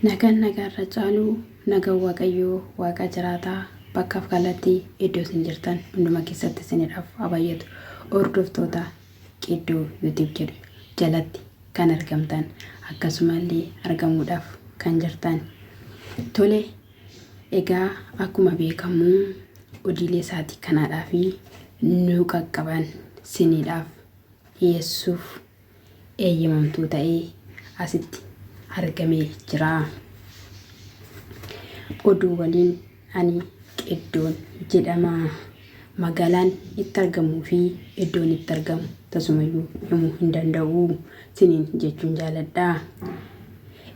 Nagaan nagaarra caalu nagaan Waaqayyoo Waaqa jiraataa bakkaaf kallattii iddoo isin jirtan hunduma keessatti isinidhaaf haa baay'atu. Hordoftoota Qiddoo YouTube jedhu jalatti kan argamtan akkasumallee argamuudhaaf kan jirtan. Tole egaa akkuma beekamu odiilee isaatii kanaadhaa fi nu qaqqaban siniidhaaf dhiyeessuuf eeyyamamtuu ta'ee asitti argamee jira. Oduu waliin ani Qiddoon jedhama. Magaalaan itti argamuu fi iddoon itti argamu tasumayyuu himuu hin danda'u siniin jechuun jaaladha.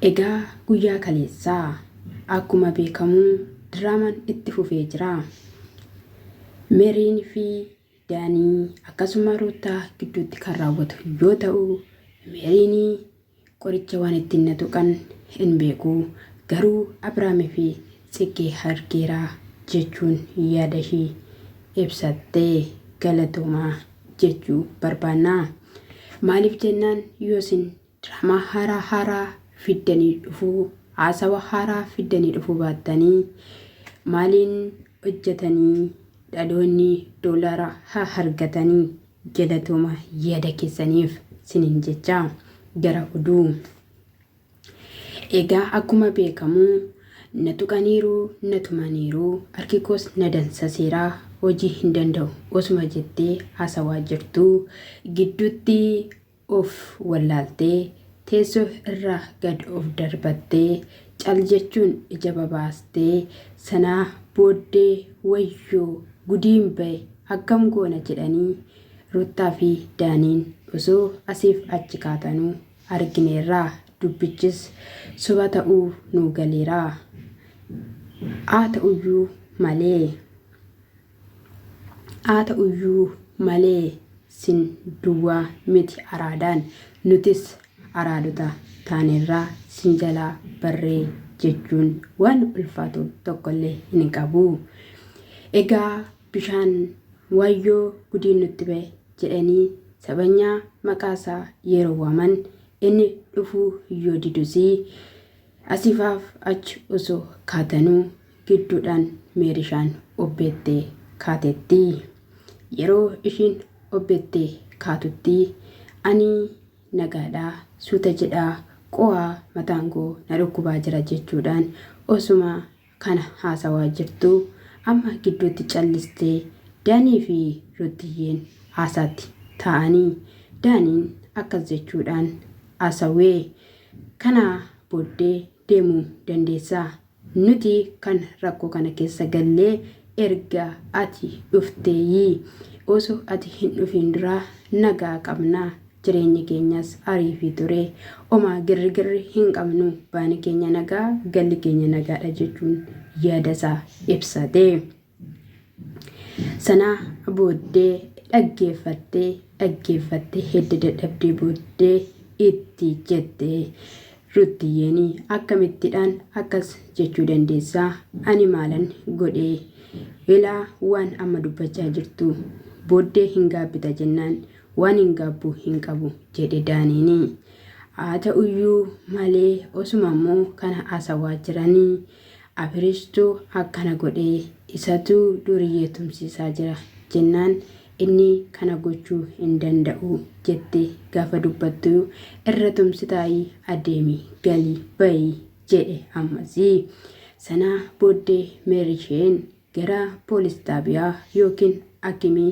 Egaa guyyaa kaleessaa akkuma beekamu diraamaan itti fufee jira. Meriin fi Daanii akkasuma Ruuttaa gidduutti kan raawwatu yoo ta'u, Meeriin qoricha waan ittiin na tuqan hin beeku, garuu Abiraamii fi Tsiggee argeera jechuun yaada ishii ibsatte. Galatoomaa jechuu barbaanna. Maaliif jennaan yoo isin diraamaa haaraa haaraa fiddanii dhufuu, haasawa haaraa fiddanii dhufuu baattanii maaliin hojjetanii dhaloonni doolaara haa argatanii galatooma yaada keessaniif sinin jecha gara oduu. Egaa akkuma beekamu na tuqaniiru na tumaniiru harki koos na dansaseera hojii hin danda'u osuma jettee haasawaa jirtu gidduutti of wallaaltee teessoo irraa gad of darbattee cal jechuun ija babaastee sanaa booddee wayyoo gudiin ba'e akkam goona jedhanii Ruttaa fi Daaniin osoo asiif achi kaatanuu argineerra dubbichis soba ta'uu nuu galeera. Haa ta'uyyuu malee. Haa ta'uyyuu malee sin duwwaa miti araadaan nutis araadota taaneerra sin jalaa barree jechuun waan ulfaatu tokkollee hin qabu. Egaa bishaan waayyoo gudiin nutti ba'e jedhanii sabanyaa maqaasaa yeroo waaman inni dhufuu yoo didusii Asiifaaf achi osoo kaatanuu gidduudhaan Meerishaan obbeettee kaatetti. Yeroo ishiin obbeettee kaatutti ani nagaadha suuta jedhaa qo'aa mataan koo na dhukkubaa jira jechuudhaan osuma kana haasawaa jirtu amma gidduutti callistee Daanii fi Ruttiyyeen haasaatti taa'anii Daaniin akkas jechuudhaan haasawee Kana booddee deemuu dandeessa. Nuti kan rakkoo kana keessa galle erga ati dhufteeyi. Osoo ati hin dhufiin dura nagaa qabna. Jireenyi keenyas ariifii ture. Omaa girrigirri hin qabnu. Baani keenya nagaa, galli keenya nagaadha jechuun yaadasaa ibsate. Sana booddee dhaggeeffattee dhaggeeffattee hedda dadhabdee booddee itti jette Ruttiyyeen akkamittidhaan akkas jechuu dandeessaa ani maalan godhee ilaa waan amma dubbachaa jirtu booddee hin gaabbita jennaan waan hin gaabbu hin qabu jedhe Daaniini. Haa ta'uyyuu malee osuma immoo kana haasawaa jiranii Abirishtu akkana godhee isatu duriyyee tumsiisaa jira jennaan inni kana gochuu hin danda'u jette gaafa dubbattu irra tumsitaayi adeemi gali bayi jedhe ammasii sana booddee meerisheen gara poolis xaabiyaa yookiin akimii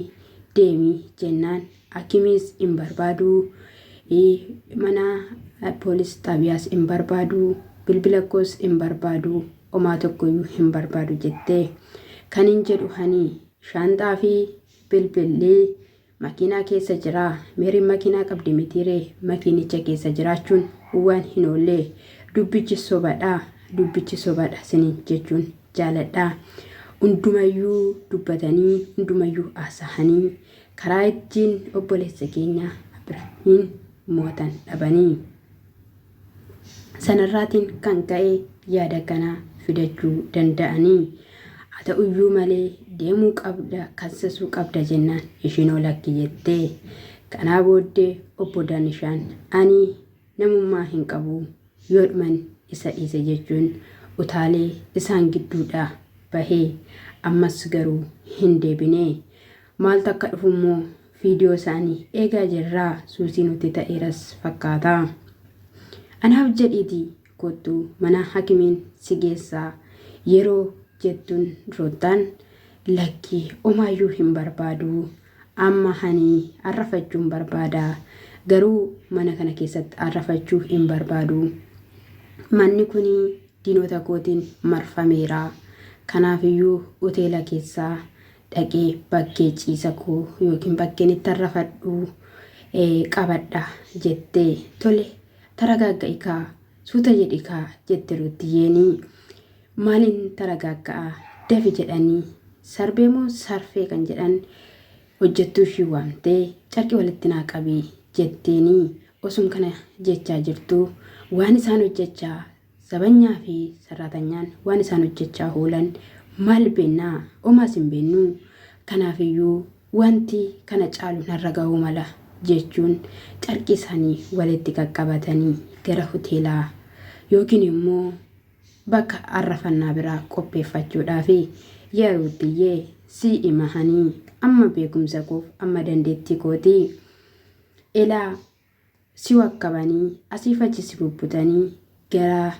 deemi jennaan akimiis hin barbaadu mana poolis xaabiyaas hin barbaadu bilbila koos hin barbaadu omaa tokkoyyuu hin barbaadu jette kan hin jedhu hani shaanxaa fi bilbilli makiinaa keessa jira meeriin makiinaa qabdi mitiiree makiinicha keessa jiraachuun waan hin oolle dubbichi sobadha dubbichi sobadha sinin jechuun jaaladha hundumayyuu dubbatanii hundumayyuu haasahanii karaa ittiin obboleessa keenya Abiraamiin mo'atan dhabanii. Sanarraatiin kan ka'e yaada kana fidachuu danda'anii. Haa ta'uyyuu malee deemuu qabda kassasuu qabda jennaan ishiinoo lakki jettee. Kanaa booddee obbo Danishaan ani namummaa hin qabu yoodhuman isa dhiise jechuun utaalee isaan gidduudhaa bahee ammas garuu hin deebine. Maaltu akka dhufu immoo viidiyoo isaanii eegaa jirraa suusii nutti ta'eeras fakkaata. Anaaf jedhiitii kottu mana hakimiin si geessaa yeroo jettuun Ruuttaan lakkii omaayyuu hin barbaadu amma hani arrafachuun barbaada garuu mana kana keessatti arrafachuu hin barbaadu manni kun diinota kootiin marfameera kanaafiyyuu hoteela keessaa dhaqee bakkee ciisa koo yookiin bakkeen itti arrafadhu qabadha jettee tole taragaagga'i kaa suuta jedhi kaa jette Ruuttiyyeeni. Maaliin taragaagga'a dafi jedhanii sarbee moo sarfee kan jedhan hojjettuu ishii waamtee carqii walitti naa qabi jetteeni osum kana jechaa jirtuu waan isaan hojjechaa zabanyaa fi sarraatanyaan waan isaan hojjechaa oolan maal beennaa omaas hin beennuu kanaafiyyuu wanti kana caalu narra ga'uu mala jechuun carqii isaanii walitti qaqqabatanii gara hoteelaa yookiin immoo bakka arrafannaa biraa qopheeffachuudhaafi. Yaa Ruuttiyyee sii imahanii amma beekumsa koof amma dandeettii kootii elaa si wakkabanii asiif achi si bubbutanii gara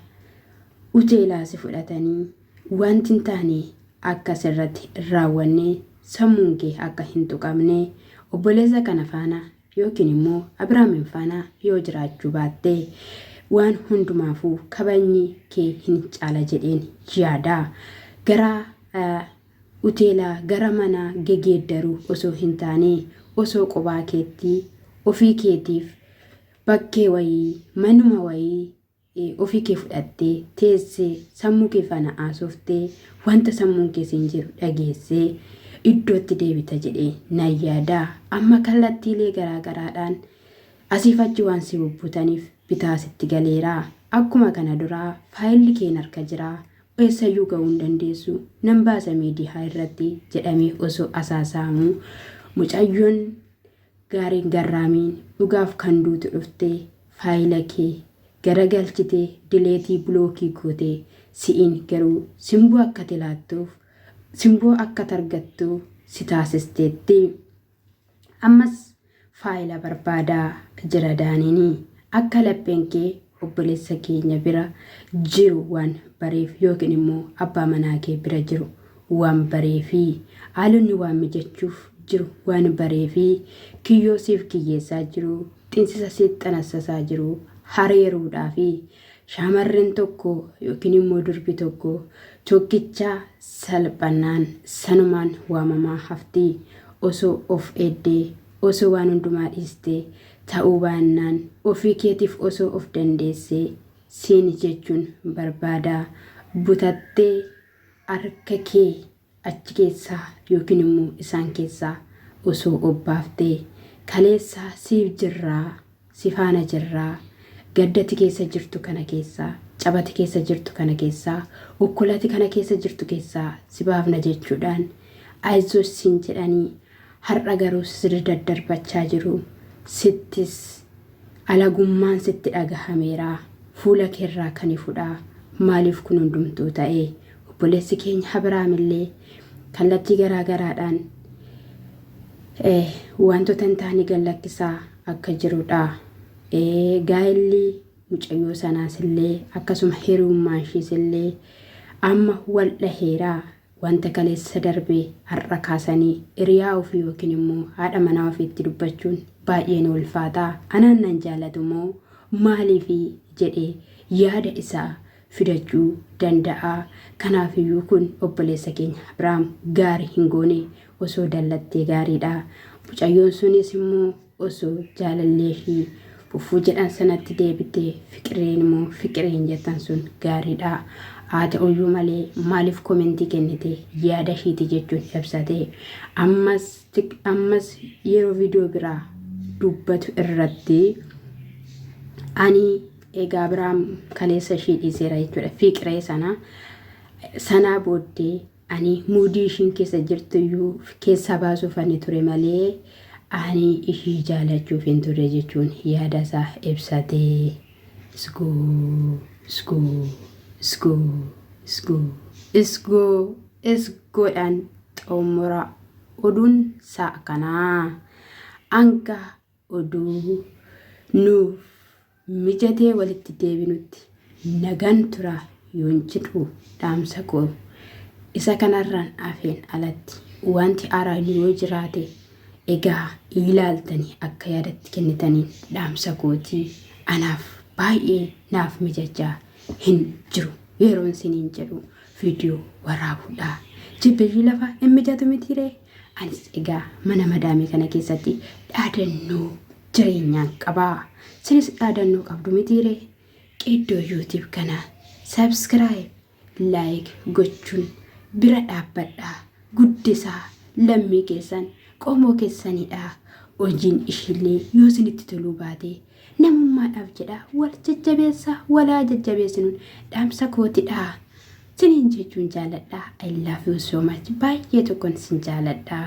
uteelaa si fudhatanii wanti hin taane akka sirratti raawwanne sammuun kee akka hin tuqamne obboleessa kana faana yookiin immoo Abiraamin faana yoo jiraachuu baatte waan hundumaafuu kabajni kee hin caala jedheen yaada. Gara uteelaa gara mana gegeeddaruu osoo hin taane osoo qobaa keetti ofii keetiif bakkee wayii manuma wayii ofii kee fudhattee teessee sammuu kee faana haasoftee wanta sammuun kee siin jedhu dhageessee iddootti deebita jedhee nan yaada. Amma kallattiilee garaa garaadhaan asiif achi waan si bubbutaniif bitaa sitti galeera. Akkuma kana duraa faayilli keen harka jira. Eessayyuu ga'uu hin dandeessu. Nan baasa miidiyaa irratti jedhamee osoo asaasaamuu mucayyoon Gaariin garraamiin dhugaaf kan duutu dhuftee faayila kee garagalchitee dileetii bilookii gootee si'iin garuu simboo akka ati laattuuf simboo akka targattu si taasisteetti. Ammas faayila barbaadaa jira Daaniini. Akka lapheen kee obboleessa keenya bira jiru waan bareef yookiin immoo abbaa manaa kee bira jiru waan bareefi haalonni waan mijachuuf jiru waan bareefi kiyyoo siif kiyyeessaa jiru xinsisa siif xanassasaa jiru hareeruudhaafi shaamarreen tokko yookiin immoo durbi tokko tokkicha salphannaan sanumaan waamamaa hafti osoo of eeddee osoo waan hundumaa dhiistee ta'uu baannaan ofii keetiif osoo of dandeessee siin jechuun barbaada butattee harka kee achi keessaa yookiin immoo isaan keessaa osoo obbaaftee kaleessaa siif jirraa si faana jirraa gaddati keessa jirtu kana keessaa cabati keessa jirtu kana keessaa okkolati kana keessa jirtu keessaa si baafna jechuudhaan ayizoosh siin jedhanii har'a garuu si daddarbachaa jiru sittis Alagummaan sitti dhagahameera. Fuula keerraa kan ifudha. Maaliif kun hundumtuu ta'e? Obboleessi keenya Abiraamillee kallattii garaa garaadhaan wantoota hin taane gad lakkisaa akka jirudha. Gaa'elli mucayyoo sanaas illee akkasuma hiriyummaan ishiis illee amma wal dhaheera. Wanta kaleessa darbe har'a kaasanii hiriyaa ofii yookiin immoo haadha manaa ofiitti dubbachuun baay'ee ni ulfaata. Anaan nan jaalatu moo maaliifi jedhee yaada isaa fidachuu danda'a. Kanaafiyyuu kun obboleessa keenya Abiraam gaarii hin goone osoo dallattee gaariidha. Mucayyoon sunis immoo osoo jaalallee ishii fuffuu jedhan sanatti deebite fiqireen immoo fiqireen jettan sun gaariidha. Haa ta'uyyuu malee maaliif komentii kennite yaada ishiiti jechuun ibsate. Ammas ammas yeroo viidiyoo biraa dubbatu irratti ani egaa Abiraam kaleessa ishii dhiiseera jechuudha. Fiqiree sana sanaa booddee Ani muudii ishiin keessa jirtuyyuu keessaa baasuuf ani ture malee ani ishii jaalachuuf hin turre jechuun yaada isaa ibsate. Isgoo. Isgoo isgoo isgoo isgoo isgoodhaan xumura oduun sa'a kanaa. Hanga oduu nuuf mijatee walitti deebinutti nagaan tura yoon jedhu dhaamsa koo isa kanarraan hafeen alatti wanti haaraan yoo jiraate egaa ilaaltanii akka yaadatti kennitaniin dhaamsa kootii anaaf baay'ee naaf mijachaa hin jiru yeroon siniin jedhu viidiyoo waraabuudha. Jibbiyyii lafa hin mijatu mitiiree? Anis egaa mana madaamii kana keessatti dhaadannoo jireenyaan qabaa. Sinis dhaadannoo qabdu mitiiree? Qeeddoo YouTube kana subscribe, like gochuun bira dhaabbadhaa. Guddisaa lammii keessan qomoo keessanidha. Hojiin ishiillee yoo isinitti toluu baate namummaadhaaf jedhaa wal jajjabeessaa walaa jajjabeessinuun dhaamsa kootidha. Siniin jechuun jaaladha. I love you so much. Baay'ee tokkon sin jaaladha.